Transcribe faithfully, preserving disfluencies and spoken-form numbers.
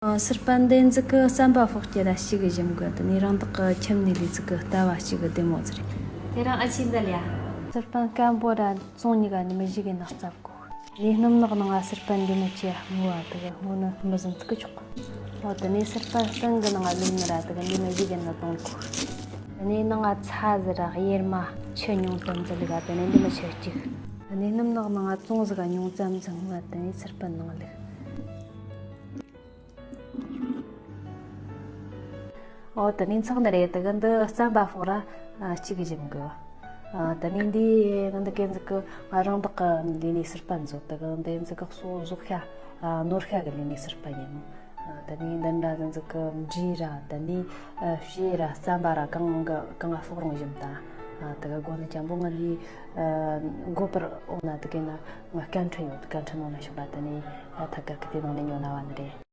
ཨ། སི་པན་དེ་ཚོ་གི་རྩམ་པ་ཕོག་སྐྱེ་ར་ཞིག་གི་ཞིམ་གི། དེ་ནས་རང་བདག་གི་ཁྱིམ་ནས་ལས་ཚོ་གི་ལྟ་བ་ཞིག་གི་བདེ་མོ་ཟེར། དེ་རང་ཨ་ཆི་འདི་ལ་ཡ། སི་པན་སྐམ་པོ་ར་བཙོང་ཉི་ག་ནི་མི་ཞིག་གི་ནག་རྩབ་གོ། ནས་སྣུམ་ནག་ནང་ང་སི་པན་འདི་མི་ཆེ་སྔོ་བ་དེ་གི་སྔོ་ནི་མི་ཟིན་ཚིག་གི་ཆོག། འོ་དེ་ནས་སི་པན་སྟེང་གི་ནང་ང་ལུག་ནི་ར་དེ་གི་འདི་མི་ཞིག་གི་ནི་གཏོང་གོ། དེ་ནས་ནང་ང་ཚ་ཟི་ར་གཡེར་མ་ཆུ་ཉུང་ཙམ་ཟི་ལུག་ག། དེ་ནས་འདི་མི་ཆུ་གཅིག། དེ་ནས་སྣུམ་ནག་ནང་ང་བཙོང་ཟི་ག་ཉུང་ཙམ་ཟི་སྔོ་བ། དེ་ནས་སི་པན་ནང་ལུག། འོ་དེ་ནས་ཚགས་ནི་རེད། དེ་གི་འདི་རྩམ་པ་ཕོག་ར་ཨ་གཅིག་གི་ཞིམ་གི། ཨ་དེ་ནས་འདི་ང་འདི་གན་ཟིག་གི་ང་རང་བདག་གི་ལས་ནས་སི་པན་བཟོ། དེ་གི་འདི་ཟིག་གི་གསོ་གཟུགས་ཤ་ཨ་ནོར་ཤ་གི་ལས་ནས་སི་པན་ཡིན་ནོ། ཨ་དེ་ནས་འདི་འདྲ་ཟིག་གི་འབྲས་ར་དེ་ནས་ཨ་ཕྱེ་ར་རྩམ་པ་ར་གང་གི་གང་ང་ཕོག་རུང་ཞིམ་ད། ཨ་དེ་གི་སྒོ་ནས་ཅན་པོ་ང་ལས་ཨ་འགོ་པར་འོང་ན་དེ་གན་ང་སྐད་འཕྲིན་ཡོད། སྐད་འཕྲིན་ནང་ན་ཞིག་པ། དེ་ནས་ཨ་ཐད་ཀར་གི་དེ་ནང་ནས་ཉོ་ན་བ་ནི་རེད།